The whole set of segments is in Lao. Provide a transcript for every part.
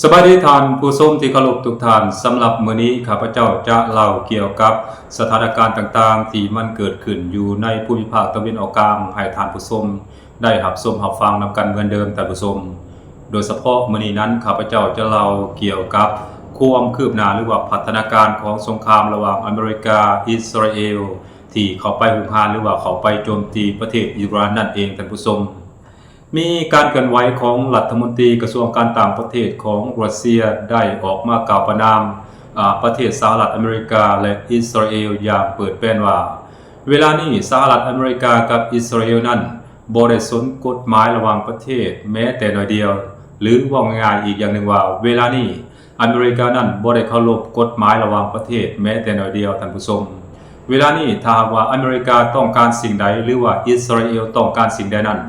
ສະບາຍດີທ່ານຜູ້ຊົມທີ່ເຄົາລົບທຸກທ່ານ. ສຳລັບມື້ນີ້ ຂ້າພະເຈົ້າຈະເລົ່າກ່ຽວກັບສະຖານະການຕ່າງໆ ທີ່ມັນເກີດຂຶ້ນຢູ່ໃນພູມິພາກຕາເວັນອອກກາງ ໃຫ້ທ່ານຜູ້ຊົມໄດ້ຮັບຊົມຮັບຟັງນຳກັນເໝືອນເດີມ, ທ່ານຜູ້ຊົມ. ໂດຍສະເພາະມື້ນີ້ນັ້ນ ຂ້າພະເຈົ້າຈະເລົ່າກ່ຽວກັບຄວາມຄືບໜ້າ ຫຼືວ່າພັດທະນາການຂອງສົງຄາມລະຫວ່າງອາເມລິກາ, ອິດສະຣາເອລ ທີ່ເຂົ້າໄປຮຸກຮານ ຫຼືວ່າເຂົ້າໄປໂຈມຕີປະເທດອີຣານນັ້ນເອງ, ທ່ານຜູ້ຊົມ. ມີການເຄື່ອນໄຫວຂອງລັດຖະມົນຕີກະຊວງການຕ່າງປະເທດຂອງຣັດເຊຍ ໄດ້ອອກມາກ່າວປະນາມ ອາ ປະເທດສະຫະລັດອາເມລິກາ ແລະ ອິດສະຣາເອລ ຢ່າງເປີດແປນວ່າ ເວລານີ້ສະຫະລັດອາເມລິກາກັບອິດສະຣາເອລນັ້ນ ບໍ່ໄດ້ສົນກົດໝາຍລະຫວ່າງປະເທດແມ້ແຕ່ໜ້ອຍດຽວ ຫຼື ເວົ້າງ່າຍໆອີກຢ່າງໜຶ່ງວ່າ ເວລານີ້ ອາເມລິການັ້ນບໍ່ໄດ້ເຄົາລົບກົດໝາຍລະຫວ່າງປະເທດແມ້ແຕ່ໜ້ອຍດຽວ, ທ່ານຜູ້ຊົມ. ເວລານີ້ ຖ້າຫາກວ່າອາເມລິກາຕ້ອງການສິ່ງໃດ ຫຼືວ່າອິດສະຣາເອລຕ້ອງການສິ່ງໃດນັ້ນ,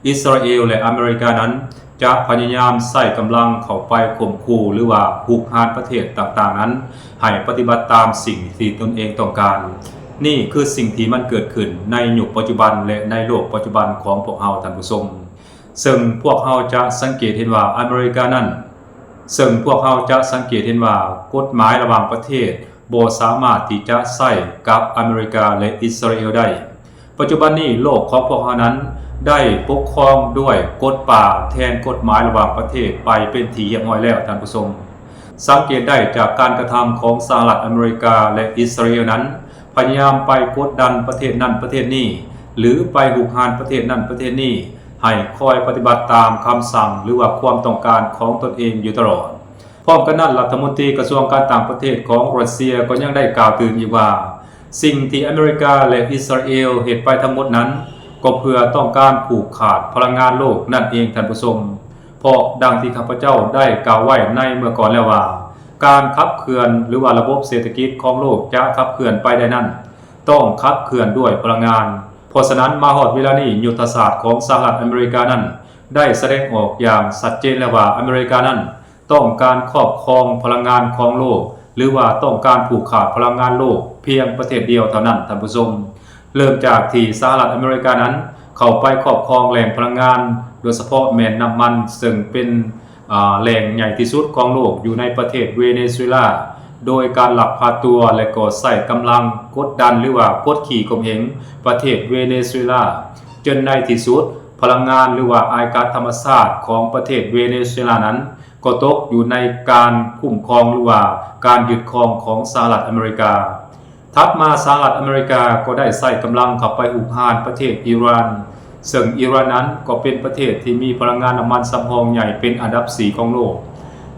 ອິດສະຣາເອລ ແລະ ອາເມລິການັ້ນຈະພະຍາຍາມໃຊ້ກຳລັງເຂົ້າໄປຂົ່ມຂູ່ ຫຼືວ່າຮຸກຮານປະເທດຕ່າງໆນັ້ນ ໃຫ້ປະຕິບັດຕາມສິ່ງທີ່ຕົນເອງຕ້ອງການ. ນີ້ຄືສິ່ງທີ່ມັນເກີດຂຶ້ນໃນຍຸກປັດຈຸບັນ ແລະ ໃນໂລກປັດຈຸບັນຂອງພວກເຮົາ, ທ່ານຜູ້ຊົມ. ເຊິ່ງພວກເຮົາຈະສັງເກດເຫັນວ່າອາເມລິການັ້ນ ເຊິ່ງພວກເຮົາຈະສັງເກດເຫັນວ່າກົດໝາຍລະຫວ່າງປະເທດບໍ່ສາມາດທີ່ຈະໃຊ້ກັບອາເມລິກາ ແລະ ອິດສະຣາເອລໄດ້. ປັດຈຸບັນນີ້ໂລກຂອງພວກເຮົານັ້ນໄດ້ປົກຄອງດ້ວຍກົດປ່າແທນກົດໝາຍລະຫວ່າງປະເທດໄປເປັນທີ່ຮຽບຮ້ອຍແລ້ວ, ທ່ານຜູ້ຊົມ. ສັງເກດໄດ້ຈາກການກະທຳຂອງສະຫະລັດອາເມລິກາ ແລະ ອິດສະຣາເອລນັ້ນ ພະຍາຍາມໄປກົດດັນປະເທດນັ້ນປະເທດນີ້ ຫຼື ໄປຮຸກຮານປະເທດນັ້ນປະເທດນີ້ ໃຫ້ຄອຍປະຕິບັດຕາມຄຳສັ່ງ ຫຼືວ່າຄວາມຕ້ອງການຂອງຕົນເອງຢູ່ຕະຫຼອດ. ພ້ອມກັນນັ້ນ ລັດຖະມົນຕີກະຊວງການຕ່າງປະເທດຂອງຣັດເຊຍກໍຍັງໄດ້ກ່າວຕື່ມອີກວ່າ ສິ່ງທີ່ອາເມລິກາ ແລະ ອິດສະຣາເອລເຮັດໄປທັງໝົດນັ້ນ ກໍເພື່ອຕ້ອງການຜູກຂາດພະລັງງານໂລກນັ້ນເອງ, ທ່ານຜູ້ຊົມ. ເພາະດັ່ງທີ່ຂ້າພະເຈົ້າໄດ້ກ່າວໄວ້ໃນເມື່ອກ່ອນແລ້ວວ່າ ການຂັບເຄື່ອນ ຫຼືວ່າລະບົບເສດຖະກິດຂອງໂລກຈະຂັບເຄື່ອນໄປໄດ້ນັ້ນ ຕ້ອງຂັບເຄື່ອນດ້ວຍພະລັງງານ. ເພາະສະນັ້ນ ມາຮອດເວລານີ້ ຍຸດທະສາດຂອງສະຫະລັດອາເມລິການັ້ນ ໄດ້ສະແດງອອກຢ່າງຊັດເຈນແລ້ວວ່າ ອາເມລິການັ້ນຕ້ອງການຄອບຄອງພະລັງງານຂອງໂລກ ຫຼືວ່າຕ້ອງການຜູກຂາດພະລັງງານໂລກພຽງປະເທດດຽວເທົ່ານັ້ນ, ທ່ານຜູ້ຊົມ. ເລີ່ມຈາກທີ່ສະຫະລັດອາເມລິການັ້ນເຂົ້າໄປຄອບຄອງແຫຼ່ງພະລັງງານ ໂດຍສະເພາະແມ່ນນ້ຳມັນ ເຊິ່ງເປັນ ອາ ແຫຼ່ງໃຫຍ່ທີ່ສຸດຂອງໂລກຢູ່ໃນປະເທດເວເນຊູເອລາ ໂດຍການລັກພາຕົວ ແລະ ກໍໃຊ້ກຳລັງກົດດັນ ຫຼືວ່າກົດຂີ່ຂົ່ມເຫງປະເທດເວເນຊູເອລາ ຈົນໃນທີ່ສຸດ ພະລັງງານ ຫຼືວ່າອາຍກາດທຳມະຊາດຂອງປະເທດເວເນຊູເອລານັ້ນ ກໍຕົກຢູ່ໃນການຄຸ້ມຄອງ ຫຼືວ່າການຍຶດຄອງຂອງສະຫະລັດອາເມລິກາ. ຖັດມາສະຫະລັດອາເມລິກາກໍໄດ້ໃຊ້ກຳລັງເຂົ້າໄປຮຸກຮານປະເທດອີຣານ, ເຊິ່ງອີຣານນັ້ນກໍເປັນປະເທດທີ່ມີພະລັງງານນ້ຳມັນສຳຮອງໃຫຍ່ເປັນອັນດັບສີ່ຂອງໂລກ.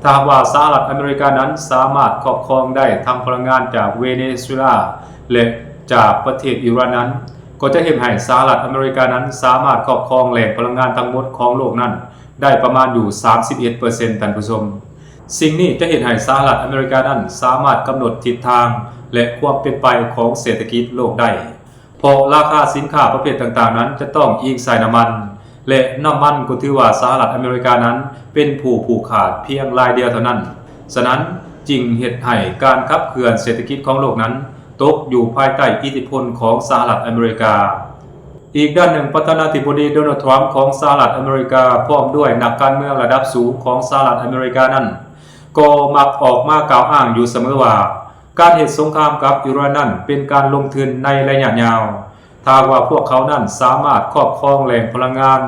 ຖ້າຫາກວ່າສະຫະລັດອາເມລິການັ້ນສາມາດຄອບຄອງໄດ້ທັງພະລັງງານຈາກເວເນຊູເອລາ ແລະ ຈາກປະເທດອີຣານນັ້ນ, ກໍຈະເຮັດໃຫ້ສະຫະລັດອາເມລິການັ້ນສາມາດຄອບຄອງແຫຼ່ງພະລັງງານທັງໝົດຂອງໂລກນັ້ນ ໄດ້ປະມານຢູ່ສາມສິບເອັດເປີເຊັນ ທ່ານຜູ້ຊົມ. ສິ່ງນີ້ຈະເຮັດໃຫ້ສະຫະລັດອາເມລິການັ້ນສາມາດກຳນົດທິດທາງ ແລະ ຄວາມເປັນໄປຂອງເສດຖະກິດໂລກໄດ້, ເພາະລາຄາສິນຄ້າປະເພດຕ່າງໆນັ້ນຈະຕ້ອງອີງໃສ່ນ້ຳມັນ, ແລະ ນ້ຳມັນກໍຖືວ່າສະຫະລັດອາເມລິການັ້ນເປັນຜູ້ຜູກຂາດພຽງລາຍດຽວເທົ່ານັ້ນ. ສະນັ້ນຈຶ່ງເຮັດໃຫ້ການຂັບເຄື່ອນເສດຖະກິດຂອງໂລກນັ້ນຕົກຢູ່ພາຍໃຕ້ອິດທິພົນຂອງສະຫະລັດອາເມລິກາ. ອີກດ້ານໜຶ່ງ, ປະທານາທິບໍດີ ໂດນັລ ທຣຳ ຂອງສະຫະລັດອາເມລິກາ ພ້ອມດ້ວຍນັກການເມືອງລະດັບສູງຂອງສະຫະລັດອາເມລິການັ້ນ ກໍມັກອອກມາກ່າວອ້າງຢູ່ສະເໝີວ່າ ການເຮັດສົງຄາມກັບອີຣານນັ້ນເປັນການລົງທຶນໃນໄລຍະຍາວ. ຖ້າຫາກວ່າພວກເຂົານັ້ນສາມາດຄອບຄອງແຫຼ່ງພະລັງງານ,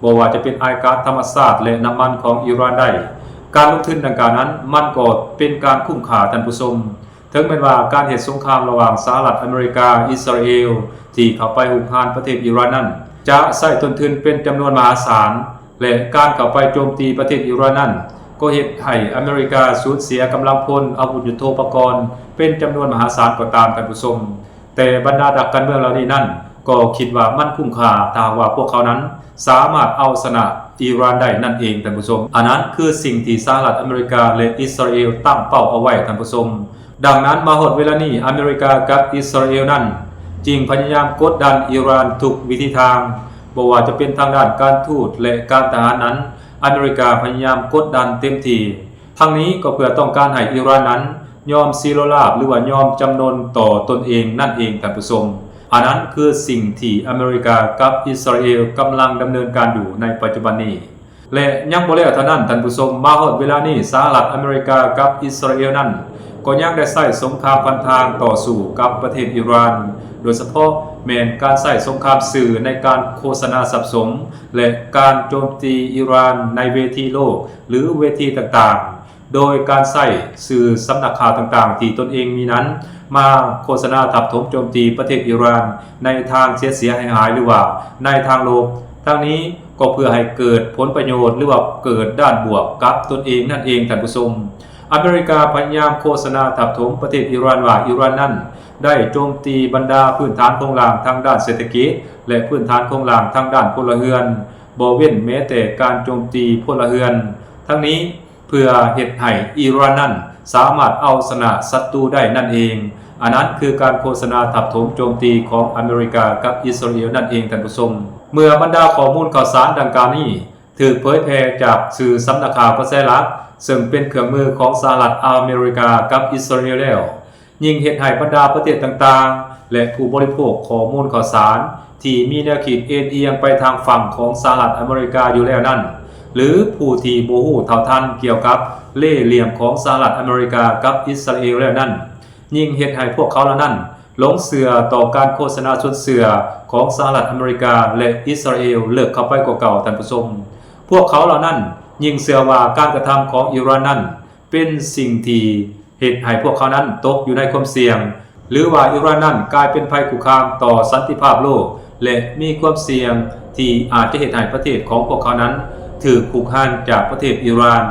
ບໍ່ວ່າຈະເປັນອາຍກາດທຳມະຊາດ ແລະ ນ້ຳມັນຂອງອີຣານໄດ້, ການລົງທຶນດັ່ງກ່າວນັ້ນມັນກໍເປັນການຄຸ້ມຄ່າ, ທ່ານຜູ້ຊົມ. ເຖິງແມ່ນວ່າການເຮັດສົງຄາມລະຫວ່າງສະຫະລັດອາເມລິກາ, ອິດສະຣາເອລ ທີ່ເຂົ້າໄປຮຸກຮານປະເທດອີຣານນັ້ນ ຈະໃຊ້ຕົ້ນທຶນເປັນຈຳນວນມະຫາສານ ແລະ ການເຂົ້າໄປໂຈມຕີປະເທດອີຣານນັ້ນ ກໍເຮັດໃຫ້ອາເມລິກາສູນເສຍກຳລັງພົນ, ອາວຸດຍຸດໂທປະກອນເປັນຈຳນວນມະຫາສານກໍຕາມ, ທ່ານຜູ້ຊົມ. ແຕ່ບັນດານັກການເມືອງເຫຼົ່ານີ້ນັ້ນ ກໍຄິດວ່າມັນຄຸ້ມຄ່າ ຖ້າຫາກວ່າພວກເຂົານັ້ນສາມາດເອົາຊະນະອີຣານໄດ້ນັ້ນເອງ, ທ່ານຜູ້ຊົມ. ອັນນັ້ນຄືສິ່ງທີ່ສະຫະລັດອາເມລິກາ ແລະ ອິດສະຣາເອລຕັ້ງເປົ້າເອົາໄວ້, ທ່ານຜູ້ຊົມ. ດັ່ງນັ້ນ ມາຮອດເວລານີ້ ອາເມລິກາກັບອິດສະຣາເອລນັ້ນຈຶ່ງພະຍາຍາມກົດດັນອີຣານທຸກວິທີທາງ, ບໍ່ວ່າຈະເປັນທາງດ້ານການທູດ ແລະ ການທະຫານນັ້ນ, ອາເມລິກາພະຍາຍາມກົດດັນເຕັມທີ່. ທັງນີ້ກໍເພື່ອຕ້ອງການໃຫ້ອີຣານນັ້ນຍອມຊີໂລລາບ ຫຼືວ່າຍອມຈຳນົນຕໍ່ຕົນເອງນັ້ນເອງ, ທ່ານຜູ້ຊົມ. ອັນນັ້ນຄືສິ່ງທີ່ອາເມລິກາກັບອິດສະຣາເອລກຳລັງດຳເນີນການຢູ່ໃນປັດຈຸບັນນີ້. ແລະ ຍັງບໍ່ແລ້ວເທົ່ານັ້ນທ່ານຜູ້ຊົມ, ມາຮອດເວລານີ້ ສະຫະລັດອາເມລິກາກັບອິດສະຣາເອວນັ້ນ ກໍຍັງໄດ້ໃຊ້ສົງຄາມພັນທາງຕໍ່ສູ້ກັບປະເທດອີຣານ, ໂດຍສະເພາະແມ່ນການໃຊ້ສົງຄາມສື່ໃນການໂຄສະນາສັບສົມ ແລະ ການໂຈມຕີອີຣານໃນເວທີໂລກ ຫຼື ເວທີຕ່າງໆ ໂດຍການໃຊ້ສື່ສຳນັກຂ່າວຕ່າງໆທີ່ຕົນເອງມີນັ້ນ ມາໂຄສະນາທັບຖົມໂຈມຕີປະເທດອີຣານໃນທາງເສຍຫາຍໆ ຫຼືວ່າໃນທາງລົບ, ທັງນີ້ກໍເພື່ອໃຫ້ເກີດຜົນປະໂຫຍດ ຫຼືວ່າເກີດດ້ານບວກກັບຕົນເອງນັ້ນເອງທ່ານຜູ້ຊົມ. ອາເມລິກາພະຍາຍາມໂຄສະນາທັບຖົມປະເທດອີຣານວ່າ ອີຣານນັ້ນໄດ້ໂຈມຕີບັນດາພື້ນຖານໂຄງລ່າງທາງດ້ານເສດຖະກິດ ແລະ ພື້ນຖານໂຄງລ່າງທາງດ້ານພົນລະເຮືອນ, ບໍ່ເວັ້ນແມ້ແຕ່ການໂຈມຕີພົນລະເຮືອນ, ທັງນີ້ ເພື່ອເຮັດໃຫ້ອີຣານນັ້ນສາມາດເອົາຊະນະສັດຕູໄດ້ນັ້ນເອງ. ອັນນັ້ນຄືການໂຄສະນາທັບຖົມໂຈມຕີຂອງອາເມລິກາກັບອິດສະຣາເອວນັ້ນເອງທ່ານຜູ້ຊົມ. ເມື່ອບັນດາຂໍ້ມູນຂ່າວສານດັ່ງກ່າວນີ້ຖືກເຜີຍແຜ່ຈາກສື່ສຳນັກຂ່າວກະແສຫຼັກ ເຊິ່ງເປັນເຄື່ອງມືຂອງສະຫະລັດອາເມລິກາກັບອິດສະຣາເອວແລ້ວ, ຍິ່ງເຮັດໃຫ້ບັນດາປະເທດຕ່າງໆ ແລະ ຜູ້ບໍລິໂພກຂໍ້ມູນຂ່າວສານທີ່ມີແນວຄິດເອນອຽງໄປທາງຝັ່ງຂອງສະຫະລັດອາເມລິກາຢູ່ແລ້ວນັ້ນ ຫຼື ຜູ້ທີ່ບໍ່ຮູ້ເທົ່າທັນກ່ຽວກັບເລ່ຫຼ່ຽມຂອງສະຫະລັດອາເມລິກາກັບອິດສະຣາເອວແລ້ວນັ້ນ ຍິ່ງເຮັດໃຫ້ພວກເຂົາເຫຼົ່ານັ້ນຫຼົງເຊື່ອຕໍ່ການໂຄສະນາຊວນເຊື່ອຂອງສະຫະລັດອາເມລິກາ ແລະ ອິດສະຣາເອວເລິກເຂົ້າໄປກວ່າເກົ່າທ່ານຜູ້ຊົມ. ພວກເຂົາເຫຼົ່ານັ້ນຍິ່ງເຊື່ອວ່າການກະທຳຂອງອີຣານນັ້ນ ເປັນສິ່ງທີ່ເຮັດໃຫ້ພວກເຂົານັ້ນຕົກຢູ່ໃນຄວາມສ່ຽງ ຫຼືວ່າອີຣານນັ້ນກາຍເປັນໄພຄຸກຄາມຕໍ່ສັນຕິພາບໂລກ ແລະ ມີຄວາມສ່ຽງທີ່ອາດຈະເຮັດໃຫ້ປະເທດຂອງພວກເຂົານັ້ນຖືກຮຸກຮານຈາກປະເທດອີຣານ.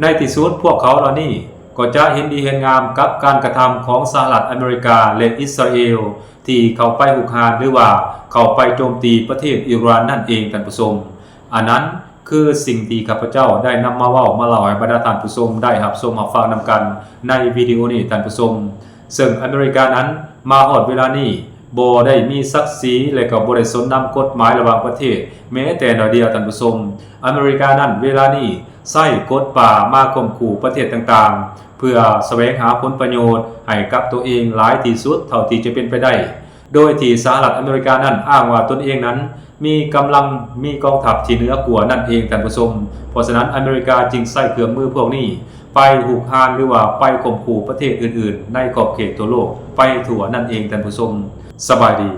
ໃນທີ່ສຸດພວກເຂົາເຫຼົ່ານີ້ກໍຈະເຫັນດີເຫັນງາມກັບການກະທຳຂອງສະຫະລັດອາເມລິກາ ແລະ ອິດສະຣາເອວ ທີ່ເຂົ້າໄປຮຸກຮານ ຫຼືວ່າເຂົ້າໄປໂຈມຕີປະເທດອີຣານນັ້ນເອງທ່ານຜູ້ຊົມ. ອັນນັ້ນ ຄືສິ່ງທີ່ຂ້າພະເຈົ້າໄດ້ນຳມາເວົ້າມາເລົ່າໃຫ້ບັນດາທ່ານຜູ້ຊົມໄດ້ຮັບຊົມຮັບຟັງນຳກັນໃນວິດີໂອນີ້ທ່ານຜູ້ຊົມ. ເຊິ່ງອາເມລິການັ້ນມາຮອດເວລານີ້ບໍ່ໄດ້ມີສັກສີ ແລະ ກໍບໍ່ໄດ້ສົນນຳກົດໝາຍລະຫວ່າງປະເທດແມ້ແຕ່ໜ້ອຍດຽວທ່ານຜູ້ຊົມ. ອາເມລິການັ້ນເວລານີ້ໃຊ້ກົດປ່າມາຂົ່ມຂູ່ປະເທດຕ່າງໆ ເພື່ອສະແຫວງຫາຜົນປະໂຫຍດໃຫ້ກັບຕົວເອງຫຼາຍທີ່ສຸດເທົ່າທີ່ຈະເປັນໄປໄດ້. ໂດຍທີ່ສະຫະລັດອາເມລິການັ້ນອ້າງວ່າຕົນເອງນັ້ນມີກຳລັງ, ມີກອງທັບທີ່ເໜືອກວ່ານັ້ນເອງທ່ານຜູ້ຊົມ. ເພາະສະນັ້ນອາເມລິກາຈຶ່ງໃຊ້ເຄື່ອງມືພວກນີ້ໄປຮຸກຮານ ຫຼືວ່າໄປຂົ່ມຂູ່ປະເທດອື່ນໆໃນຂອບເຂດທົ່ວໂລກໄປທົ່ວນັ້ນເອງທ່ານຜູ້ຊົມ. ສະບາຍດີ.